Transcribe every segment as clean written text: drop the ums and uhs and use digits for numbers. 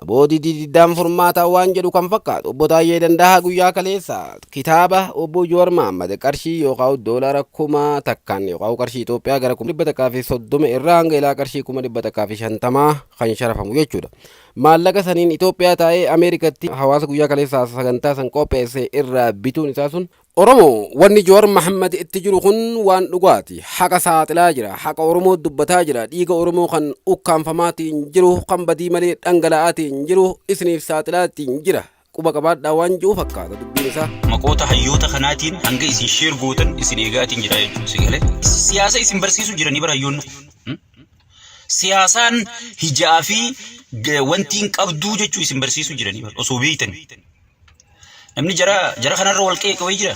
Boodidi diddaan furmaataa waan jedhu kan fakkaatu Obbo Taayyee Dandahaa guyyaa kaleessa kitaaba Obbo Jowaar Mahaammad qarshii yookaan doolaara 1000n yookaan qarshii Itoophiyaa gara 130,000 irraa hanga ilaa qarshii 150,000 kan sharafamu jechuudha. Maallaqa saniin Itoophiyaa taa'ee Ameerikatti hawaasa guyyaa kaleessaa sagantaa san qopheesse irraa bituun isaa sun Oromoo wanni Jawar Mahammad itti jiru kun waan dhugaati. Haqa saaxilaa jira. Haqa Oromoo dubbataa jira. Dhiiga Oromoo kan ukkaanfamaatiin jiru, kan badii malee dhangala'aatiin jiru, isiniif saaxilaatiin jira. Quba qabaadhaa waan ji'u fakkaata dubbiin isaa. Maqoota hayyoota kanaatiin hanga isin share gootan isin eegaatiin jira jechuudha. Si galee? Siyaasa isin barsiisu jiranii bara hayyoonni kun. Siyaasaan hijaa fi wantiin qabduu jechuu isin barsiisu jiranii bara osoo beeytanii. Namni jara jara kanarra wal qeeqa wayii jira.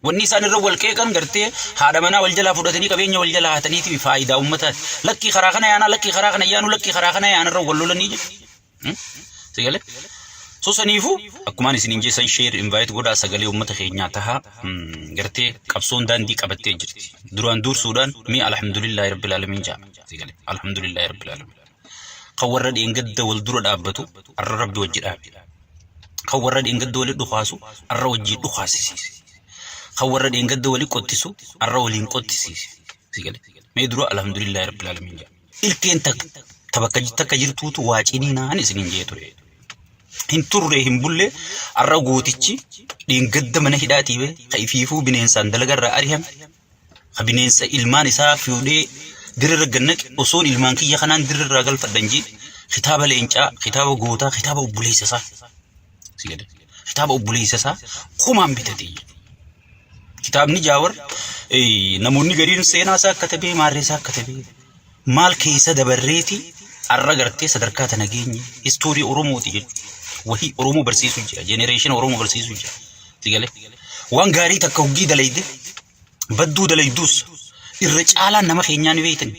Wanni isaan irra wal qeeqan gartee haadha manaa wal jalaa fudhatanii qabeenya wal jalaa hataniiti faayidaa uummataati. Lakkii karaa kana yaanaa lakkii karaa kana yaanu lakkii karaa kana yaana irra wal lolanii jedhu. Si galee? So saniifuu akkumaan isiniin jeessan share invite godhaa sagalee uummata keenyaa tahaa gartee qabsoon daandii qabattee jirti. Duraan dursuudhaan mee alhamdulillaahi rabbil aalamiin jaa. Si galee? Alhamdulillaahi rabbil aalamiin. Kan warra dheengadda wal dura dhaabbatu arra rabbi wajji dhaabe. Kan warra dheengadda wali dhukaasu arra wajji dhukaasisiise. Kan warra dheengadda wali qottisu arra waliin qottisiise. Si gale. Mee dura alhamdulillahi rabbil aalamiin jedha. Ilkeen takka ta bakka takka jirtuutu waa ciniinaan isiniin jee ture. Hin turre hin bulle arra gootichi dheengadda mana hidhaatii bee ka ifiifuu bineensaan dalagarraa arihame Ka bineensa ilmaan isaa fuudhee dirra gad naqe osoon ilmaan kiyya kanaan dirra irraa galfadhan jee kitaaba leencaa, kitaaba gootaa, kitaaba obboleessa isaa. Si gale. Kitaaba obboleessa isaa kumaan bitate. Kitaabni Jaawar namoonni gariin seenaa isaa akka tabee maarree isaa akka tabee maal keessa dabarreeti arra gartee sadarkaa tana geenye istoorii Oromooti jechuudha. Wahii Oromoo barsiisuu jira. Jenereeshina Oromoo barsiisuu jira. Si galee? Waan gaarii takka hoggii dalayde badduu dalayduus irra caalaan nama keenyaa ni beektan.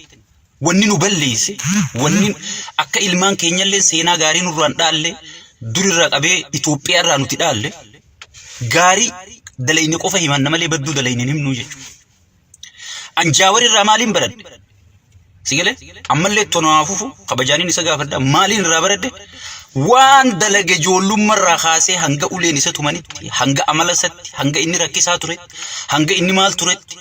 Wanni nu balleesse wanni akka ilmaan keenyallee seenaa gaarii nurraan dhaalle durirraa qabee Itoophiyaa irraa nuti dhaalle gaarii dalayne qofa himanna malee badduu dalayne hin himnuu jechuudha. An Jaawar irraa maaliin baradhe? Si galee? Ammallee tonaa fufu kabajaaniin isa gaafadha. Maaliin irraa baradhe? Waan dalage ijoollummaa irraa kaasee hanga uleen isa tumanitti, hanga amala isatti, hanga inni rakkisaa turetti, hanga inni maal turetti.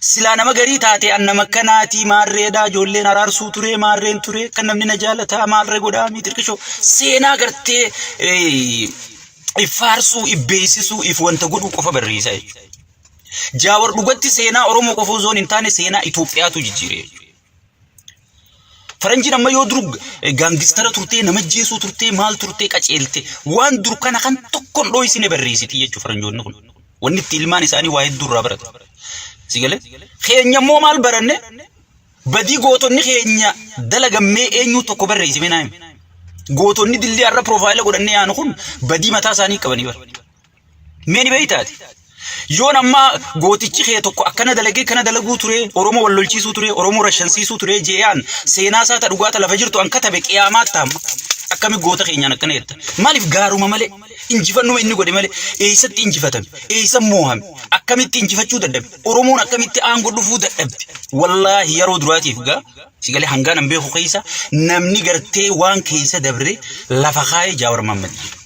Silaa nama garii taate an nama akkanaatii maarreedhaa ijoolleen araarsuu ture maarreen ture kan namni na jaalataa maalree godhaa miixirqishoo seenaa gartee if faarsuu if beeksisuu if wanta godhuu qofa barreessaa jechuudha. Jaawar dhugatti seenaa Oromoo qofa osoo hin taane seenaa Itoophiyaatu jijjiire jechuudha. Faranjiin amma yoo dur gaangistara turtee nama jeesuu turtee maal turtee qaceelte waan dur kana kan tokkoon dhooysine barreessiti jechuudha faranjoonni kun. Wanni itti ilmaan isaanii waa hedduu irraa baratu. Si galee? Keenya immoo maal baranne? Badii gootonni keenya dalagammee eenyuu tokko barreessi mee naa himi. Gootonni dillii har'a piroofaayila godhannee yaanu kun badii mataa isaanii qabanii bara. Mee ni beektaati? Yoon ammaa gootichi kee tokko akkana dalagee kana dalaguu ture, Oromoo wal lolchiisuu ture, Oromoo rashansiisuu ture jeeyaan seenaa isaa ta dhugaa ta lafa jirtu an katabe qiyaamaa taama. Akkami goota keenyaan akkana jetta? Maaliif gaaruma malee injifannuma inni godhe malee eessatti injifatame? Eessa moohame? Akkamitti injifachuu dadhabe? Oromoon akkamitti aangoo dhufuu dadhabde? Wallaahi yeroo duraatiif gaa si galee hangaan an beeku keessa namni gartee waan keessa dabre lafa kaayee Jaawar Mahammad jedhu.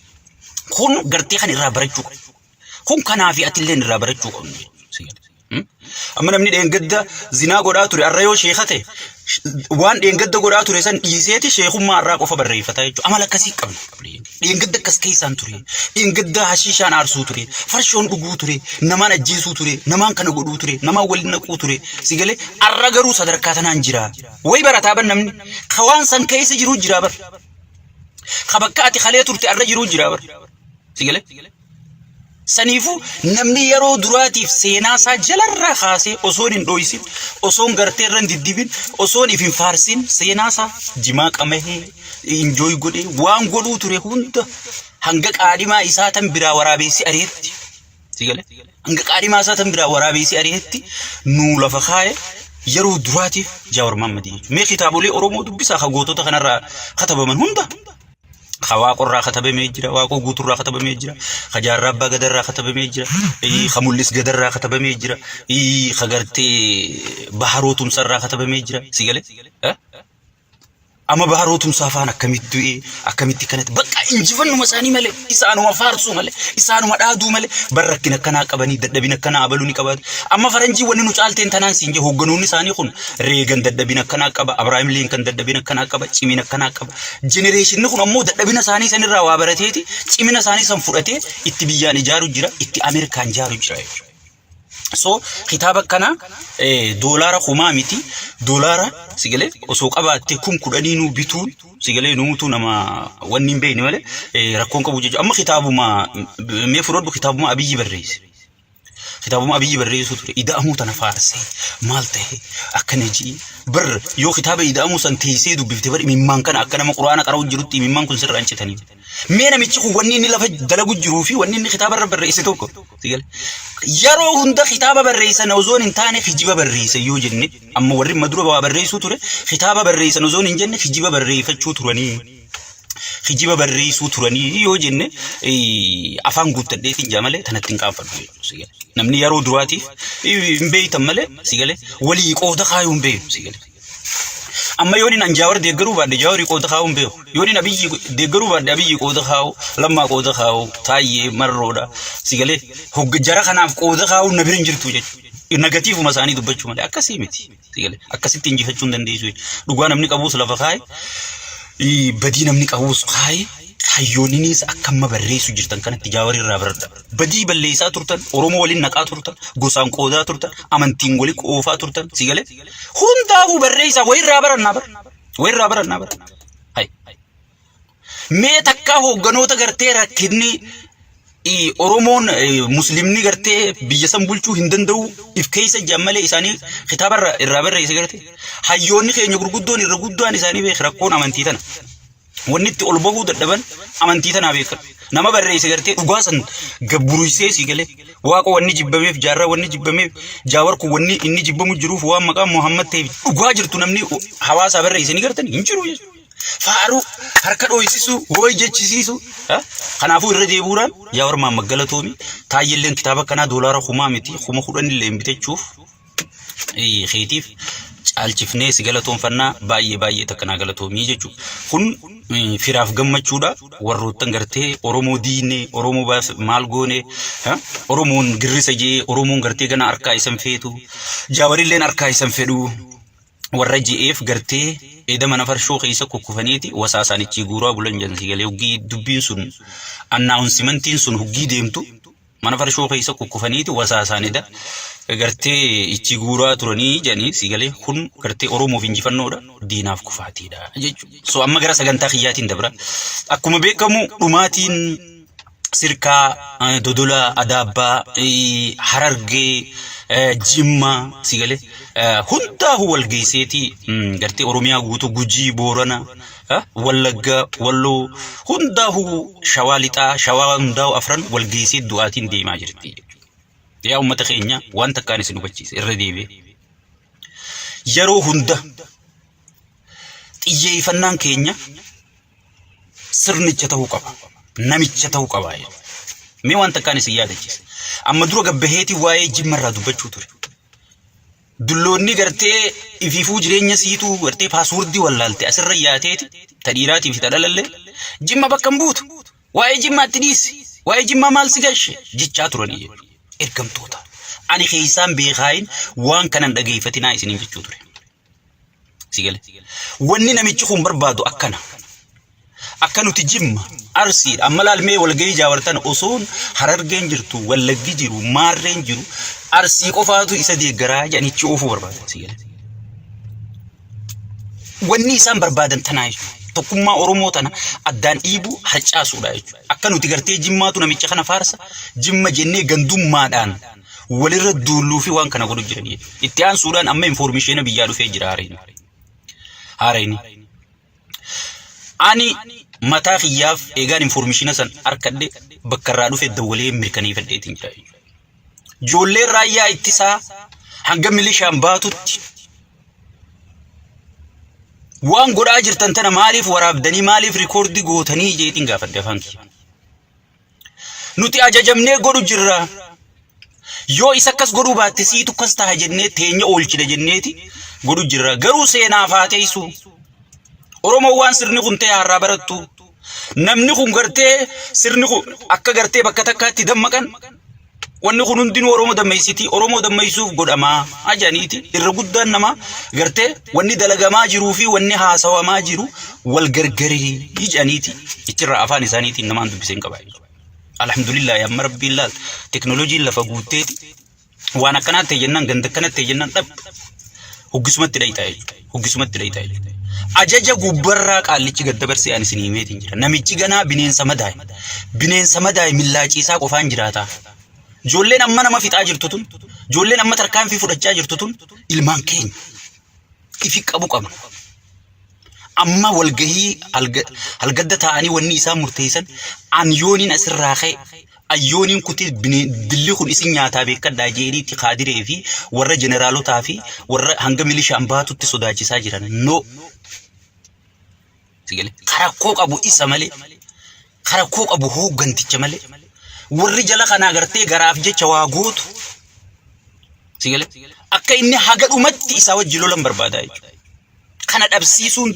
Kun gartee kan irraa barachuu qabnu. Kun kanaa fi atilleen irraa barachuu qabnu. Amma namni dheengadda zinaa godhaa ture har'a yoo sheeka ta'e waan dheengadda godhaa ture san dhiiseeti sheekummaa har'aa qofa barreeffata jechuudha. Amala akkasii qabna. Dheengadda akkas keessaan ture. Dheengadda hashiishaan aarsuu ture. Farshoon dhuguu ture. Namaan ajjeesuu ture. Namaan kana godhuu ture. Namaan waliin naquu ture. Si galee har'a garuu sadarkaa tanaan jira. Wayi barataa bar namni. Ka waan san keessa jiru jira bar. Ka bakka ati kalee turte arra jiruu jira bar. Si galee? Saniifuu namni yeroo duraatiif seenaa isaa jalarraa kaasee osoon hin dhoysin, osoon gartee irra hin diddibin, osoon if hin faarsin seenaa isaa jimaa qamahee, injooy godhee waan godhuu ture hunda hanga qaadhimaa isaa tan biraa waraabeessi ari'etti. Si galee? Hanga qaadhimaa isaa tan biraa waraabeessi ari'etti nuu lafa kaaye yeroo duraatiif Jaawar Mahammad jechuudha. Mee kitaabolee Oromoo dubbisaa ka gootota kanarraa katabaman hunda. Ka Waaqorraa katabamee jira, Waaqoo Guuturraa katabamee jira, ka Jaarraa Abbaa Gadarraa katabamee jira, ka Mul'is Gadarraa katabamee jira, ka gartee Baharoo Tumsarraa katabamee jira. Si galee? Amma Baaroo Tumsaa faan akkamitti du'e, akkamitti kanatti bakka injifannuma isaanii malee, isaanuma faarsuu malee, isaanuma dhaaduu malee, bar rakkina akkanaa qabanii, dadhabina akkanaa abaluu ni qabaatu. Amma faranjii wanni nu caalteen tanaan siin jee hoogganoonni isaanii kun Reegan dadhabina akkanaa qaba, Abrahaam Linkan dadhabina akkanaa qaba, cimina akkanaa qaba. Jenereeshinni kun ammoo dadhabina isaanii sanirraa waa barateeti cimina isaanii san fudhatee itti biyyaan ijaaru jira, itti Ameerikaan ijaaru jira jechuudha. So kitaaba kana doolaara kumaa miti, doolaara sigalee osoo qabaatte 10,000nuu bituun sigalee nuutu nama wanni hin beekne malee rakkoon qabu jechuudha. Amma kitaabuma mee fudhadhu, kitaabuma Abiyyi barreesse. Kitaabuma Abiyyi barreessuu ture ida'amuu tana faarsee maal ta'e akkana ji'i bar yoo kitaaba ida'amuu san teessee dubbifte bar imimmaan kana akka nama quraana qara'u jirutti imimmaan kun sirraa hin citanii. Mee namichi kun wanni inni lafa dalagu jiruu fi wanni inni kitaaba irra barreesse tokko. Sigale. Yeroo hunda kitaaba barreessan osoo hin taane kijiba barreessan yoo jenne, amma warri madura waa barreessuu ture kitaaba barreessan osoo hin jenne kijiba barreeffachuu turanii. Kijiba barreessuu turanii yoo jenne afaan guuttadheetiin jaa malee tanatti hin qaanfadhu jechuudha. Sigale. Namni yeroo duraatiif hin beektan malee sigale walii qooda kaayuu hin beeku sigale. Amma yoon an Jaawar deeggaruu baadhe Jaawarii qooda kaa'uu hin beeku. Yoon Abiyyi deeggaruu baadhe Abiyyi qooda kaa'u, Lammaa qooda kaa'u, Taayyee Marroodha. Sigalee hogga jara kanaaf qooda kaa'uun na bira hin jirtu jechuudha. Nagatiifuma isaanii dubbachuu malee akkasii miti. Sigalee akkasitti injifachuu hin dandeessu jechuudha. Dhugaa namni qabuus lafa kaa'e, badii namni qabuus kaa'e. Hayyoonninis akka amma barreessu jirtan kanatti Jaawarii irraa baradha. Badii balleessaa turtan, Oromoo waliin naqaa turtan, gosaan qoodaa turtan, amantiin wali qoofaa turtan, si galee? Hundaafuu barreessaa wayirraa barannaa bara. Wayirraa barannaa bara. Hay. Mee takkaa hoogganoota gartee rakkinni Oromoon muslimni gartee biyya san bulchuu hin danda'u if keessa jiran malee isaanii kitaaba irraa barreesse gartee. Hayyoonni keenya gurguddoon irra guddaan isaanii beek rakkoon amantii tana. Wanni itti ol bahuu dadhaban amantii tanaa beekan. Nama barreesse gartee dhugaa san gabburuysee sii galee. Waaqa wanni jibbameef, jaarraa wanni jibbameef, Jaawar kun wanni inni jibbamu jiruuf waan maqaan Muhammad ta'eef dhugaa jirtu namni hawaasaa barreesse ni gartan hin jiru jechuudha. Faaruu harka dhooysisuu, hooyi jechisiisuu. Kanaafuu irra deebi'uudhaan Jaawar Mahammad galatoomi. Taayyelleen kitaaba kanaa doolaara kumaa miti 10,000 illee hin bitachuuf keetiif caalchifnee si galatoonfannaa, baay'ee baay'ee takka naa galatoomii jechuudha. Kun firaaf gammachuudha. Warroottan gartee Oromoo diinee, Oromoo baas maal goone, Oromoon girrisa jee, Oromoon gartee gana harkaa isan feetu, Jaawarilleen harkaa isan fedhu. Warra je'eef gartee eda mana farshoo keessa kukkufaniiti wasaasaan ichi guuraa bulan jedhan si galee huggii dubbiin sun annaawunsimantiin sun huggii deemtu mana farshoo keessa kukkufaniiti wasaasaan eda gartee ichi guuraa turanii jedhanii si galee kun gartee Oromoof injifannoodha, diinaaf kufaatiidha jechuudha. So amma gara sagantaa kiyyaatiin dabra. Akkuma beekamu dhumaatiin Sirkaa, Dodola, Adaabbaa, Harargee, Jimmaa si galee hundaa'uu wal geesseeti gartee Oromiyaa guutuu, Gujii, Boorana, Wallagga, Walloo hundaa'uu, Shawaa Lixaa, Shawaa hundaa'uu afran wal geessee du'aatiin deemaa jirti jechuudha. Yaa uummata keenya, waan takkaan isin hubachiisa irra deebi'ee. Yeroo hunda xiyyeeffannaan keenya sirnicha ta'uu qaba. Namicha ta'uu qaba. Mee waan takkaan isin yaadachiisa. Amma dura gabbaheetii waa'ee Jimma irraa dubbachuu ture. Dulloonni gartee ifiifuu jireenya siituu gartee paaswordii wallaalte asirra yaateeti ta dhiiraatii fi ta dhalallee Jimma bakka hin buutu. Waa'ee Jimmaatti dhiisi. Waa'ee Jimmaa maal si gashe jechaa turanii jechuudha. Ergamtoota. Ani keessaan beekaayin waan kanan dhageeffatinaa isiniin jechuu ture. Si gale. Wanni namichi kun barbaadu akkana. Akka nuti Jimma, Arsiidha. Amma laalmee walgahii jaawartan osoon Harargeen jirtu, Wallaggi jiru, Maarreen jiru, Arsii qofaatu isa deeggaraa jedhanichi oofuu barbaada. Si gale. Wanni isaan barbaadan tanaa jechuudha. Tokkummaa Oromoo tana addaan dhiibuu harcaasuudha jechuudha. Akka nuti gartee Jimmaatu namicha kana faarsa, Jimma jennee gandummaadhaan walirra duulluu fi waan kana godhu jiran jechuudha. Itti aansuudhaan amma infoormisheena biyyaa dhufee jira haarayni. Haarayni. Ani mataa kiyyaaf eegaan infoormishiina san harkadhe bakka irraa dhufe dawwalee mirkaneeffadheetiin jira jechuudha. Ijoolleen raayyaa ittisaa hanga milishaan baatutti waan godhaa jirtan tana maaliif waraabdanii, maaliif rikoordii gootanii jeetiin gaafadhe afaan kiyya. Nuti ajajamnee godhu jirra. Yoo isa akkas godhuu baatte siitu akkas taha jennee teenya oolchina jenneeti godhu jirra. Garuu seenaaf haa teessu. Oromoon waan sirni kun ta'e har'aa barattu. Namni kun gartee sirni kun akka gartee bakka takkaatti dammaqan wanni kun hundinuu Oromoo dammeessiti. Oromoo dammeessuuf godhamaa ajaniiti. Irra guddaan namaa gartee wanni dalagamaa jiruu fi wanni haasawamaa jiru wal gargarii jedhaniiti. Ichirraa afaan isaaniitiin namaan dubbisee hin qabaa. Alhamdulillah amma rabbiin laal teknooloojiin lafa guutteeti. Waan akkanaa ta'e jennaan ganda akkana ta'e jennaan dhab hoggisumatti dhayxaa jechuudha. Hoggisumatti dhayxaa jechuudha. Ajaja gubbarraa qaallichi gad dabarsee ani isin himeetiin jira. Namichi ganaa bineensa madaa'e. Bineensa madaa'e millaaciisaa qofaan jiraata. Ijoolleen amma nama fixaa jirtu tun, ijoolleen amma tarkaanfii fudhachaa jirtu tun ilmaan keenya. Ifi qabu qabna. Amma walgahii halgadda taa'anii wanni isaan murteessan an yooniin asirraa ka'e ayyooniin kutee dilli kun isin nyaataa beekadhaa jeeniitti kaadiree fi warra jeneraalotaa fi warra hanga milishaan baatutti sodaachisaa jiran. No. Karakkoo qabu isa malee karakkoo qabu hoogganticha malee warri jala kanaa gartee garaaf jecha waa gootu. Akka inni haga dhumatti isaa wajji lolan barbaadaa jechuudha. Kana dhabsiisuun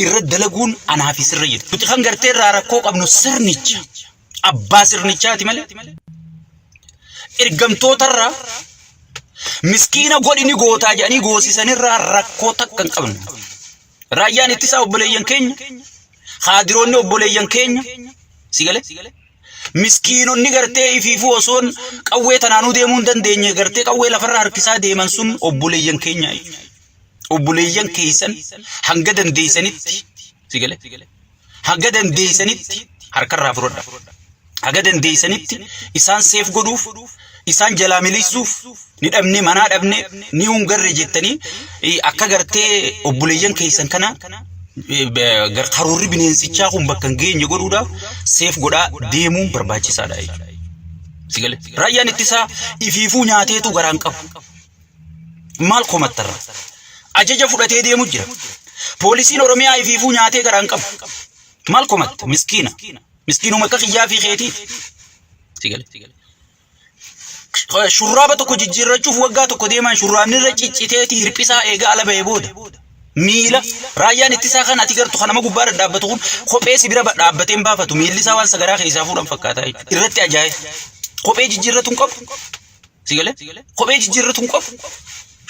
irra dalaguun anaa fi sirra jirti. Nuti kan gartee irraa rakkoo qabnu sirnicha. Abbaa sirnichaati malee. Ergamtootarraa miskiina godhini gootaa jedhanii goosisanirraa rakkoo takka hin qabnu. Raayyaan ittisaa obboleeyyan keenya, kaadiroonni obboleeyyan keenya, si galee? Miskiinonni gartee ifiifuu osoon qawwee tanaanuu deemuu hin dandeenye gartee qawwee lafarra harkisaa deeman sun obboleeyyan keenya jechuudha. Obboleeyyan keessan hanga dandeessanitti si galee? Haga dandeessanitti harkarraa fudhadha. Haga dandeessanitti isaan seef godhuuf, isaan jalaa miliqsuuf, ni dhabne manaa dhabne ni hungarre jettanii akka gartee obboleeyyan keessan kana karoorri bineensichaa kun bakka hin geenye godhuudhaaf seef godhaa deemuun barbaachisaadha jechuudha. Si galee? Raayyaan ittisaa ifiifuu nyaateetu garaan qabu. Maal komattarra? Ajaja fudhatee deemu jira. Poolisiin Oromiyaa ifiifuu nyaatee garaan qabu. Maal komatta? Miskiina. Miskiinuma akka kiyyaa fi keetiiti. Si galee? Shurraaba tokko jijjiirrachuuf waggaa tokko deeman shurraabni irra cicciteeti hirphisaa eegaa ala ba'ee booda. Miila raayyaan ittisaa kan ati gartu kan nama gubbaa dhadhaabbatu kun kophee si bira dhaabbatee hin baafatu miilli isaa waan sagaraa keessaa fuudhan fakkaataa jechuudha. Irratti ajaa'iba. Kophee jijjiirratu hin qabu. Si galee? Kophee jijjiirratu hin qabu.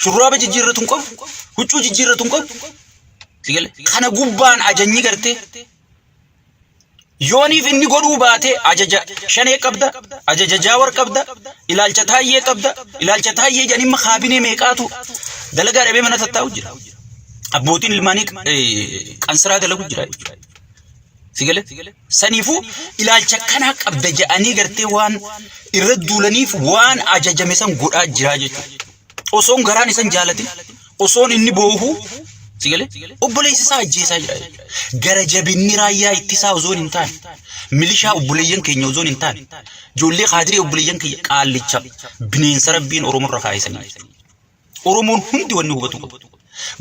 Shurraaba jijjiirratu hin qabu. Huccuu jijjiirratu hin qabu. Si galee? Kana gubbaan ajajni gartee yooniif inni godhuu baate ajaja shanee qabda, ajaja jaawar qabda, ilaalcha taayyee qabda, ilaalcha taayyee jedhanii amma kaabinee meeqaatu dalagaa dhabee mana tattaa'u jira. Abbootiin ilmaanii qansiraa dalagu jira jechuudha. Si galee? Saniifuu ilaalcha kanaa qabda jedhanii gartee waan irra duulaniif waan ajajame san godhaa jira jechuudha. Osoon garaan isan jaalatin, osoon inni boohuu, si galee? Obboleessi isaa ajjeesaa jira jechuudha. Gara jabinni raayyaa ittisaa osoon hin taane, milishaa obboleeyyan keenya osoon hin taane, ijoollee kaadiree obboleeyyan keenya qaallicha bineensa rabbiin Oromoo irra kaayisanii jechuudha. Oromoon hundi wanni hubatu qabu.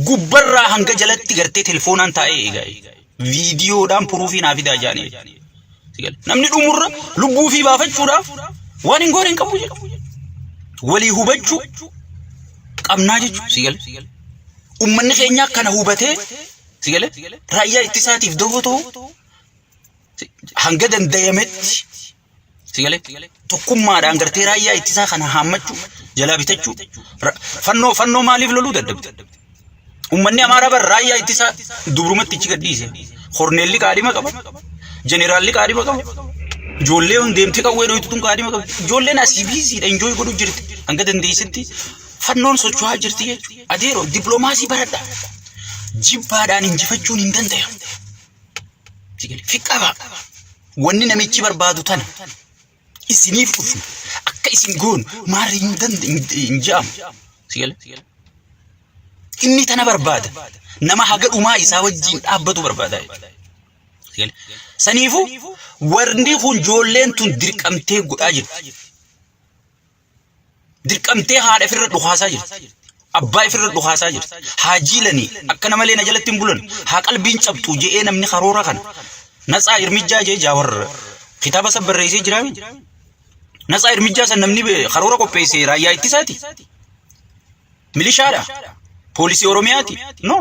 Gubbarraa hanga jalatti gartee telefoonaan taa'ee eegaa. Viidiyoodhaan puruufii naa fidaa jaanii. Namni dhumurra lubbuu fi baafachuudhaaf waan hin goone hin qabu jedhu. Walii hubachuu qabnaa jechuudha. Si gale. Uummanni keenya kana hubatee si gale raayyaa ittisaatiif dahoo ta'uu hanga dandayametti Si galee? Tokkummaadhaan gartee raayyaa ittisaa kana haammachuu, jalaa bitachuu. Fannoo fannoo maaliif loluu dadhabde? Uummanni Amaaraa bar raayyaa ittisaa dubrumatti ichi gadhiise. Korneelli qaadhima qaba. Jeneraalli qaadhima qaba. Ijoollee hun deemtee qawwee dhoytu tun qaadhima qabdi. Ijoolleen asii biiziidha enjoy godhuu jirti. Hanga dandeessetti fannoon socho'aa jirti jechuudha. Adeeroo dippiloomaasii baradha. Jibbaadhaan injifachuun hin danda'amu. Fiqaba. Wanni namichi barbaadu tana. Isiniif dhufna. Akka isin goonu maarri hin hin je'amu. Si gale? Inni tana barbaada. Nama haga dhumaa isaa wajjin dhaabbatu barbaada jechuudha. Si gale? Saniifuu warri kun ijoolleen tun dirqamtee godhaa jirti. Dirqamtee haadha ifirra dhukaasaa jirti. Abbaa ifirra dhukaasaa jirti. Haa jiilanii akkana malee na jalatti hin bulan. Haa qalbiin cabxu je'ee namni karoora kana. Natsaa irmijjaa jee jaawar kitaaba san barreessee jiraa. Natsaa irmijjaa san namni karoora qopheesse raayyaa ittisaati. Milishaadha. Poolisii Oromiyaati. No.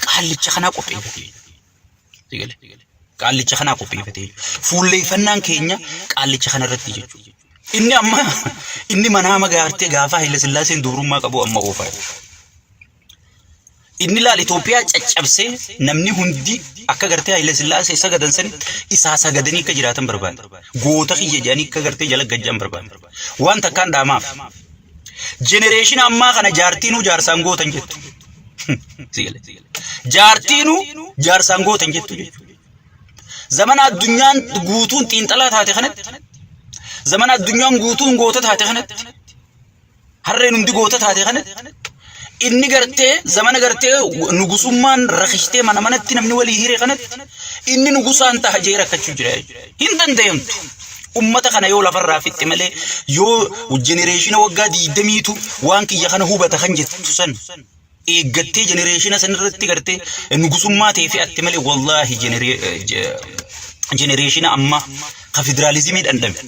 Qaallicha kanaa qopheeffate. Sigale. Qaallicha kanaa qopheeffatee jechuudha. Fuulleeffannaan keenya qaallicha kanarratti jechuudha. Inni amma inni manaama gaartee gaafa Haayila Sillaaseen dubrummaa qabu amma oofaa jechuudha. Inni laal Itoophiyaa caccabsee namni hundi akka gartee Haayila Sillaasee sagadan sanitti isaa sagadanii akka jiraatan barbaada. Goota kiyya jedhanii akka gartee jala gajjan barbaada. Waan takkaan dhaamaaf. Jenereeshina ammaa kana jaartiinuu jaarsaan gootan jettu. Jaartiinuu jaarsaan gootan jettu jechuudha. Zamana addunyaan guutuun xiinxalaa taate kanatti, zamana addunyaan guutuun goota taate kanatti, harreen hundi goota taate kanatti, inni gartee zamana gartee nugusummaan rakishtee mana manatti namni walii hire kanatti inni nugusaan taha jee rakkachuu jira jechuudha. Hin danda'amtu. Ummata kana yoo lafarraa fixxe malee yoo jenereeshina waggaa diidamiitu waan kiyya kana hubata kan jettu san eeggattee jenereeshina san irratti gartee nugusummaa ta'e fe'atte malee wallaahi jenereeshina ammaa ka federaalizimii dhandhame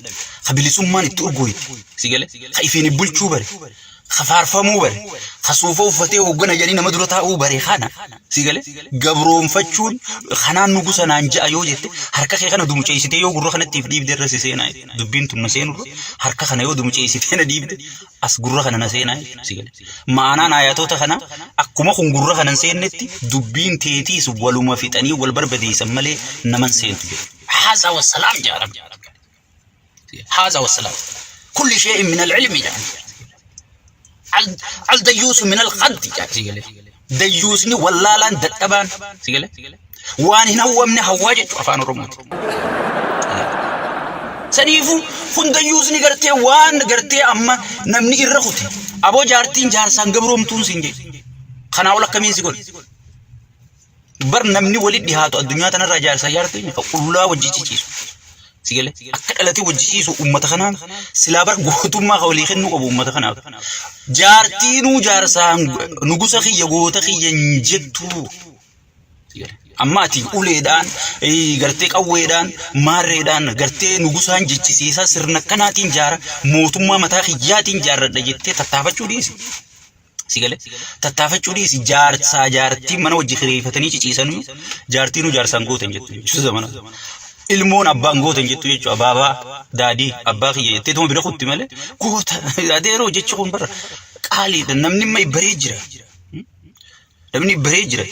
ka bilisummaan itti urgooyte si gale ka ifiin bulchuu bare ka faarfamuu bare ka suufa uffatee hooggana jedhanii nama dura taa'uu bare kana si gale gabroonfachuun kanaan nugusa naan ja'a yoo jette harka kee kana dumuceessitee yoo gurra kanatti if dhiibde irra si seenaa dubbiin tun na seenurra harka kana yoo dumuceessitee na dhiibde as gurra kana na seenaa si gale maanaan ayatoota kana akkuma kun gurra kana hin seennetti dubbiin teetiis waluma fixanii wal barbadeessan malee naman seentu jedhu. Haazaa wassalaam jaa Rabbi. Haazaa wassalaam. Kulli shay'in min al-ilmi jaa. Al dayyuusu min al-qaddi jaa si gale. Dayyuusni wallaalaan dadhabaan si gale. Waan hin hawwamne hawwaa jechu afaan Oromooti. Saniifuu hundayyuusni gartee waan gartee amma namni irra kute aboo jaartiin jaarsaan gabroomtuun siin jedhe. Kanaa ol akkamiin si godhe? Bar namni walitti dhihaatu addunyaa tanarraa jaarsaa jaartiin ka qullaa wajji ciciisu. Si galee akka dhalatee wajji ciisu uummata kanaan silaa bar gootummaa ka walii kennuu qabu uummata kanaaf. Jaartiinuu jaarsaan nugusa kiyya goota kiyya hin jettuu. Amma ati uleedhaan, gartee qawweedhaan, maarreedhaan, gartee nugusaan jechisiisaa sirna akkanaatiin jaara mootummaa mataa kiyyaatiin jaarradha jettee tattaafachuu dhiisi. Si galee tattaafachuu dhiisi jaarsaa jaartii mana wajji kireeffatanii ciciisanuu jaartiinuu jaarsaan gootan jettu jechuudha zamana. Ilmoon abbaan gootan jettu jechuudha abaabaa daadii abbaa kiyya jettee tuma bira kutti malee goota adeeroo jechi kun bara qaaliidha namni imma baree jira. Namni baree jira.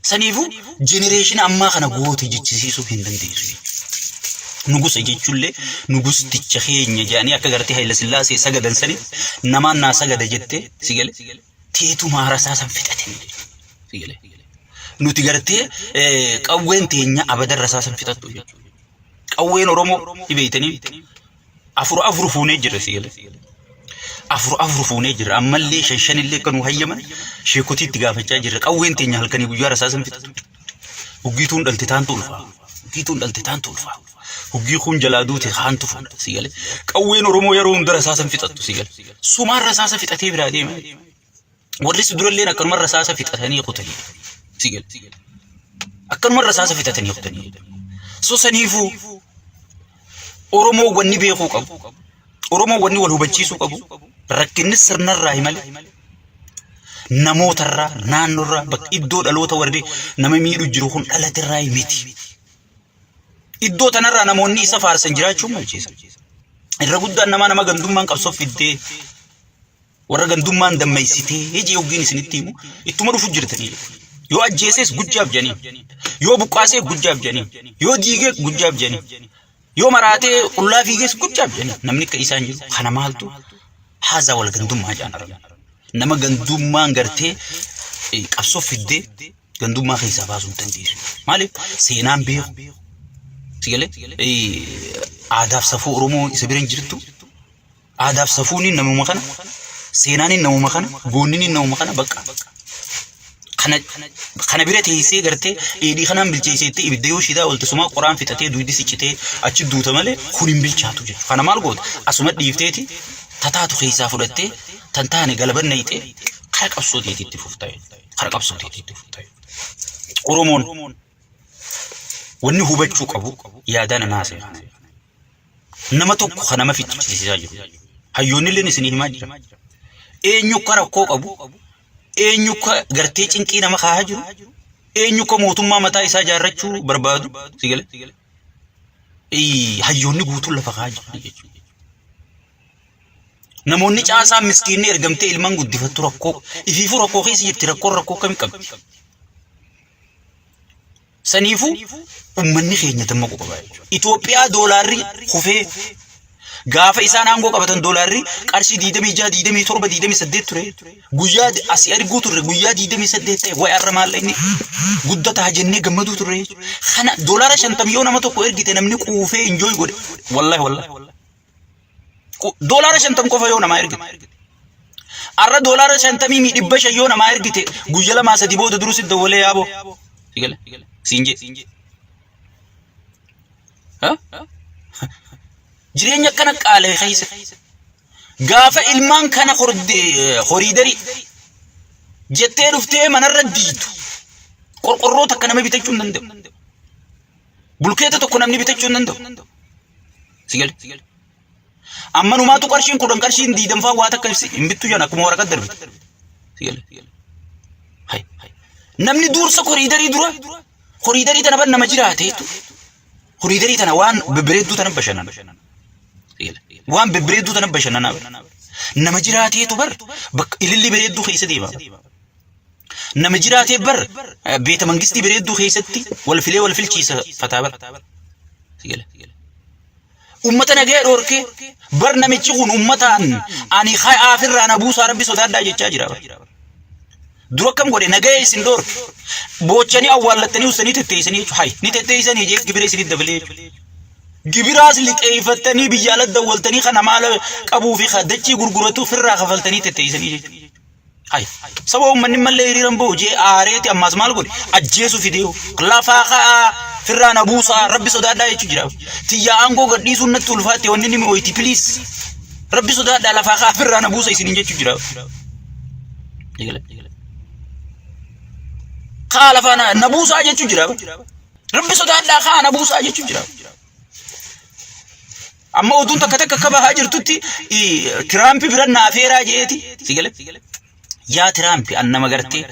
Saniifuu jenereeshina ammaa kana goota jechisiisuu hin dandeessu jechuudha. Nugusa jechuullee nugusticha keenya jedhanii akka gartee Hayila Sillaasee sagadan sanitti namaan naa sagada jettee si gale teetumaa rasaasan fixate si gale. Nuti gartee qawween teenya abadan rasaasan fixattu jechuudha. Qawween Oromoo dhibeeytanii afur afur fuunee jirra si gale. Afur afur fuunee jirra ammallee shan shanillee akka nu hayyaman sheekotiitti gaafachaa jirra. Qawween teenya halkanii guyyaa rasaasan fixattu. Huggiituun dhalte taantu ulfaa. Huggiituun dhalte taantu ulfaa. Huggii kun jalaa duute haantu fuudha si gale. Qawween Oromoo yeroo hunda rasaasan fixattu si gale. Sumaan rasaasa fixatee biraa deema. Warri si duralleen akkanuma rasaasa fixatanii kutanii si gale. Akkanuma rasaasa fixatanii kutanii. So saniifuu Oromoo wanni beekuu qabu. Oromoo wanni wal hubachiisuu qabu. Rakkinni sirnarraa malee namootarraa naannorraa bakka iddoo dhaloota warri nama miidhu jiru kun dhalaterraa miti. Iddoo tanarraa namoonni isa faarsan jiraachuun malchiisa. Irra guddaan namaa nama gandummaan qabsoo fiddee warra gandummaan dammaysitee hijii hoggiin isinitti himu ittuma dhufu jirtanii. Yoo ajjeesees gujjaaf jedhanii, yoo buqqaasee gujjaaf jedhanii, yoo diigee gujjaaf jedhanii, yoo maraatee qullaa fiigees gujjaaf jedhanii namni akka isaan jiru kana maaltu haazaa wal gandummaa jedhan arga. Nama gandummaan gartee qabsoo fiddee gandummaa keessaa baasuu hin dandeessu. Maaliif seenaan beeku. Si galee aadaaf safuu Oromoo isa bira hin jirtu. Aadaaf safuun namuma kana, seenaan namuma kana, goonni namuma kana bakka. Kana kana bira teessee gartee dheedhii kanaan bilcheesseetti ibidda yoo shidaa oolte sumaa qoraan fixatee duydi si citee achi duuta malee kun hin bilchaatu jechuudha. Kana maal goota? Asuma dhiifteeti tataatu keessaa fudhattee tan taane galaban nayxee kara qabsoo teetiitti fufta jechuudha. Kara qabsoo teetiitti fufta jechuudha. Oromoon wanni hubachuu qabu yaadaan ana haasa'e kana. Nama tokko kan nama ficcisiisaa jiru. Hayyoonni illee isinii himaa jira. Eenyu akka rakkoo qabu, eenyu akka gartee cinqii nama kaahaa jiru, Eenyu akka mootummaa mataa isaa ijaarrachuu barbaadu si galee? Hayyoonni guutuun lafa kaa'aa jiru jechuudha. Namoonni caasaa miskiinni ergamtee ilmaan guddifattu rakkoo ifiifuu rakkoo keessa jirti rakkoon rakkoo akkamii qabdi? Saniifuu uummanni keenya dammaquu qaba jechuudha. Itoophiyaa doolaarri kufee gaafa isaan aangoo qabatan doolaarri qarshii 26, 27, 28 ture. Guyyaa asii arguu turre guyyaa 28 ta'e wayi har'a maallaqni guddataa jennee gammaduu turre. Kana doolaara 50 yoo nama tokko ergite namni quufee enjoy godhe. Wallahi wallahi. Doolaara 50 qofa yoo namaa ergite. Har'a doolaara 50 mi 500 yoo namaa ergite guyya lamaa sadi booda duruu sitti dawwalee yaaboo. Sigale. Siin jee. Ha? Jireenya akkana qaalee keessa. Gaafa ilmaan kana horiidarii jettee dhuftee manarra diitu qorqorroo takka nama bitachuu hin danda'u. Bulkeeta tokko namni bitachuu hin danda'u. Sigale. Amma numaatu qarshiin 10 qarshiin diidanfaa waa takka hin bittu jedhan akkuma waraqaa darbite. Sigale. Hay. Namni duursa koriidarii dura koriidarii tana bar nama jiraateetu koriidarii tana waan bebbereedduu tana bashannana. Sigale. Waan bebbereedduu tana bashannanaa bar. Nama jiraateetu bar bakka ililli bareedduu keessa deema. Nama jiraatee bar beeta mangistii bareedduu keessatti wal filee wal filchiisa fataa bar. Sigale. Ummata nagaya dhoorkee bar namichi kun ummataan ani haafirraa na buusaa rabbi sodaadhaa jechaa jira bar. Dura akkam godhe nagaya isin dhoorke boochanii awwaallattanii ussanii tetteessanii jechuudha. Hay ni tetteessanii jee gibira isinitti dabalee jechuudha. Gibiraas liqeeffattanii biyya ala dawwaltanii kana maala qabuu fi dachii gurguratu firraa kafaltanii tetteessanii jechuudha. Hay saba uummanni mallee hiriiran bahu jee aareeti ammaas maal godhe ajjeesu fidee lafaa ka'aa firraa na buusaa rabbi sodaadhaa jechuu jira. Tiyyaa aangoo gadhiisuun natti ulfaatte wanni ni mi'ooyti please rabbi sodaadhaa lafaa ka'aa firraa na buusa isiniin jechuu jira. Ka'aa lafaa na buusaa jechuu jira. Rabbi sodaadhaa ka'aa na buusaa jechuu jira. Amma oduun takka takka akka bahaa jirtutti Tiraampi bira na afeeraa jeeti. Si gale? Yaa Tiraampi an nama gartee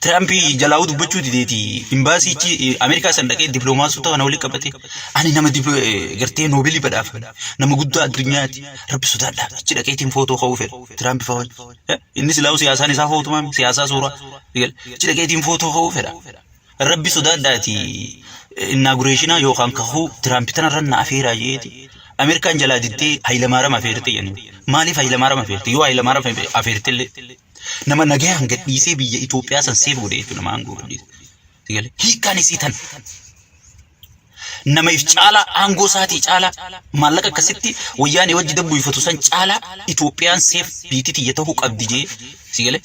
Tiraampi jalaa'uu dubbachuu dideeti. Imbaasiichi Ameerikaa san dhaqee dippiloomaasota kana walitti qabate. Ani nama gartee noobilii badhaafame. Nama guddaa addunyaati. Rabbi sodaadhaa. Achi dhaqeetiin footoo ka'uu fedha. Tiraampi fa'aa wajjin. Inni silaa'uu siyaasaan isaa footumaa siyaasaa suuraa. Si gale? Achi dhaqeetiin footoo ka'uu fedha. Rabbi sodaadhaati inauguration yookaan kakuu Tiraampi tanarra na afeeraa jeeti. Ameerikaan jalaa diddee Hayilamaariyaam afeerte jedhanii. Maaliif Hayilamaariyaam afeerte? Yoo Hayilamaariyaam afeerte illee nama nagayaan gadhiisee biyya Itoophiyaa san seef godhe jechuudha nama aangoo gadhiise. Sigalee hiikkaan isii tan. Nama if caalaa aangoo isaatii caalaa maallaqa akkasitti wayyaanee wajji dabbuifatu san caalaa Itoophiyaan seef biitii tiyya ta'uu qabdi jee sigalee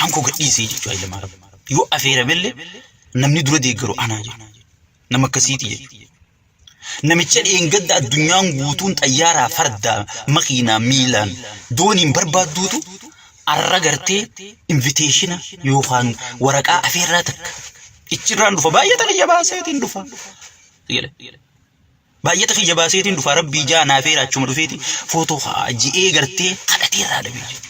aangoo gadhiisee jechuudha Hayilamaariyaam. Yoo afeeramellee namni dura deeggaru anaa jechuudha. Nama akkasiiti jechuudha. Namicha dheengadda addunyaan guutuun xayyaaraa fardaa makiinaa miilaan dooniin barbaadduutu arra gartee inviteeshina yookaan waraqaa afeerraa takka ichirraan dhufa baay'ata kiyya baaseetiin dhufa. Baay'ata kiyya baaseetiin dhufa rabbii jaa naa afeera achuma dhufeeti footoo haa ji'ee gartee kadhatee irraa dhabee jechuudha.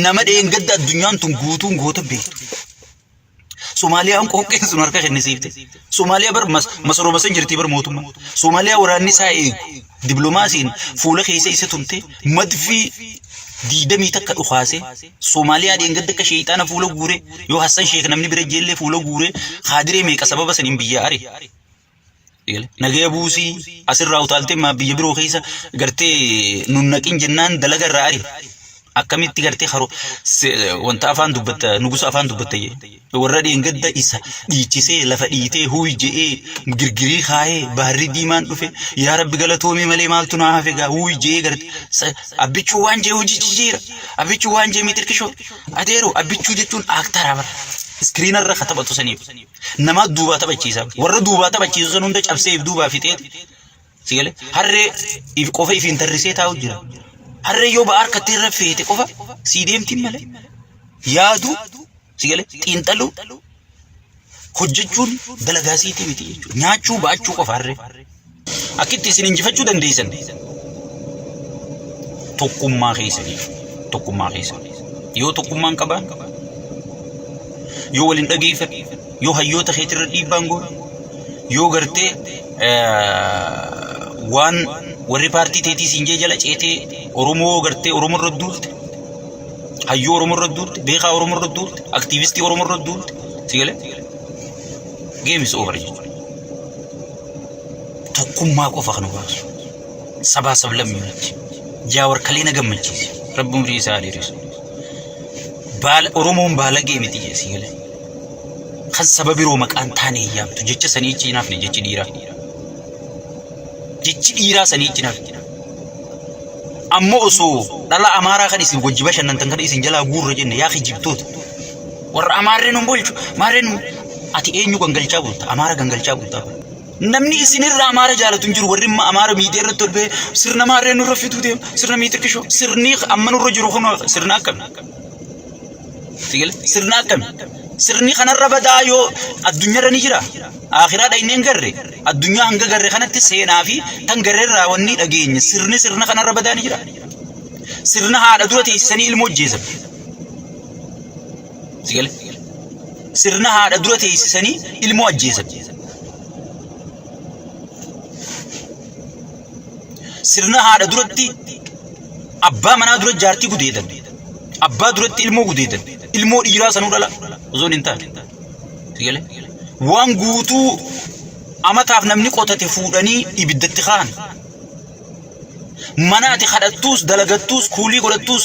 Nama dheengadda addunyaan tun guutuun goota beektu. Somaaliyaan qooqqeen sun harka kennisiifte. Somaaliyaa bar masaroo san jirti bar mootummaa. Somaaliyaa waraanni isaa eegu dippiloomaasiin fuula keessa isa tumte madfii 21 dhukaase Somaaliyaa dheengadda akka sheeyxaana fuula guure yoo Hassan Sheek namni bira jeellee fuula guure kaadiree meeqa sababa saniin biyya ari. Nagaya buusii asirraa utaaltee maa biyya biroo keessa gartee nun naqin jennaan dalaga irraa ari. Akkamitti gartee haroo wanta afaan dubbatta nugusa afaan dubbatta jee. Warra dheengadda isa dhiichisee lafa dhiitee huuy je'ee girgirii kaayee baharri diimaan dhufe yaa rabbi galatoomii malee maaltu naa hafe gaa huuy je'ee gartee abbichuu waan jee hojii jijjiira abbichuu waan jee miixirkishoo adeeroo abbichuu jechuun aaktara bara iskiriina irra ka taphatu saniif. Namaa duubaa taphachiisa. Warra duubaa taphachiisu san hunda cabsee if duubaa fixeeti. Si galee harree if qofa ifiin tarrisee taa'u jira. Harree yoo ba'aa harkattee irra feete qofa sii deemtiin malee. Yaaduu si galee xiinxaluu hojjechuun dalagaa siitii miti jechuudha. Nyaachuu ba'achuu qofa harree. Akkitti isin injifachuu dandeessan tokkummaa keessanii tokkummaa keessan yoo tokkummaan qabaan Yoo waliin dhageeffanne, yoo hayyoota keetirra dhiibbaan goone, yoo gartee waan warri paartii teetii siin jee jala ceetee Oromoo gartee Oromoo irra duulte, hayyuu Oromoo irra duulte, beekaa Oromoo irra duulte, aktiivistii Oromoo irra duulte, si galee game is over jechuudha. Tokkummaa qofa kan baasu. Sabaa sablammii wajji. Jaawar kalee na gammachiise. Rabbi umrii isaa dheeressu. Baala Oromoon baalagee miti jee si galee. Kan saba biroo maqaan taane hin yaamtu jecha sanii achi hin hafne jechi dhiiraa. Jechi dhiiraa sanii achi hin hafne. Ammoo osoo dhala Amaaraa kan isin wajji bashannantan kana isin jalaa guurra jenne yaa kijibtoota. Warra Amaarri nun bulchu maarri nun ati eenyu gangalchaa bulta Amaara gangalchaa bulta. Namni isinirra Amaara jaalatu hin jiru warri amma Amaara miidiyaa irratti ol ba'ee sirna maarree nurra fituu deema sirna miitirkishoo sirni amma nurra jiru kun sirna akkami. Sigale sirna akkami sirni kanarra badaa yoo addunyaarra ni jira akhiraa dhaynee hin garre addunyaa hanga garre kanatti seenaa fi tan garreerraa wanni dhageenye sirni sirna kanarra badaa ni jira. Sirna haadha dura teessisanii ilmoo ajjeesan. Sigale sirna haadha dura teessisanii ilmoo ajjeesan. Sirna haadha duratti abbaa manaa dura jaartii gudeedan. Abbaa duratti ilmoo gudeedan. Ilmoo dhiiraa sanuu dhala osoo hin taane. Sigale waan guutuu amataaf namni qotate fuudhanii ibiddatti kaan. Mana ati kadhattuus dalagattuus kuulii godhattuus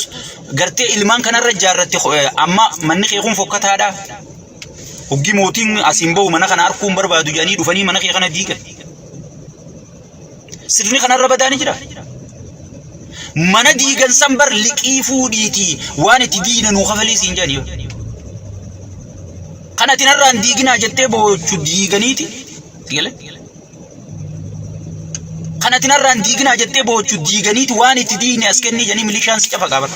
gartee ilmaan kanarra ijaarratte amma manni kee kun fokkataadha. Hoggi mootiin asiin bahu mana kana arguu hin barbaadu jedhanii dhufanii mana kee kana diigan. Sirni kanarra badaa ni jira. Mana diigan san bar liqii fuudhiitii waan itti diina nuu kafalii siin jedhanii. Kan ati narraan diiginaa jettee boochu diiganiiti. Sigale? Kan ati narraan diiginaa jettee boochu diiganiiti waan itti diigni as kennii jedhanii milishaan si cafaqaa bara.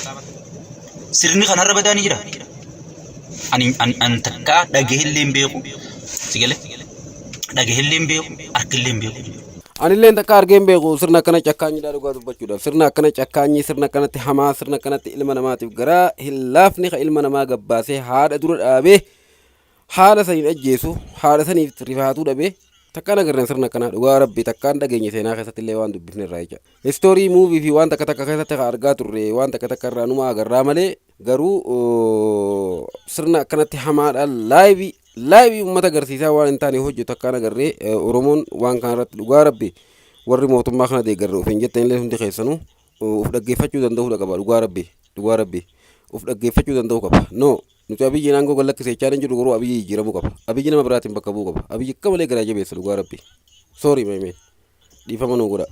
Sirni kanarra badaa ni jira. Ani an an takkaa dhagahellee hin beeku. Sigale? Dhagahellee hin beeku, arkellee hin beeku. Anilleen takka argee hin beeku sirna akkana cakkaanyiidha dhugaa dubbachuudhaaf. Sirna akkana cakkaanyii, sirna akkanatti hamaa, sirna akkanatti ilma namaatiif garaa hin laafne kan ilma namaa gabbaasee haadha dura dhaabee haadha saniin ajjeesu, haadha saniif rifaatuu dhabee takkaan agarreen sirna akkanaa dhugaa rabbi takkaan dhageenye seenaa keessatti illee waan dubbifne irraa jecha. Istoorii muuvii fi waan takka takka keessatti kan argaa turre waan takka takka irraa numa agarraa malee garuu sirna akkanatti hamaadha laayivii laayivii uummata agarsiisaa waan hin taane hojjetu akkaan agarree Oromoon waan kana irratti dhugaa rabbi warri mootummaa kana deeggarre ofiin jettan illee hundi keessanuu of dhaggeeffachuu danda'uudha qaba dhugaa rabbi dhugaa rabbi of dhaggeeffachuu danda'uu qaba no nuti Abiyyiin aangoo gad lakkise jechaa hin jiru garuu Abiyyi jijjiiramuu qaba Abiyyi nama biraatiin bakka bu'uu qaba Abiyyi akka malee garaa jabeessa dhugaa rabbi sorry my man dhiifama nuu godha.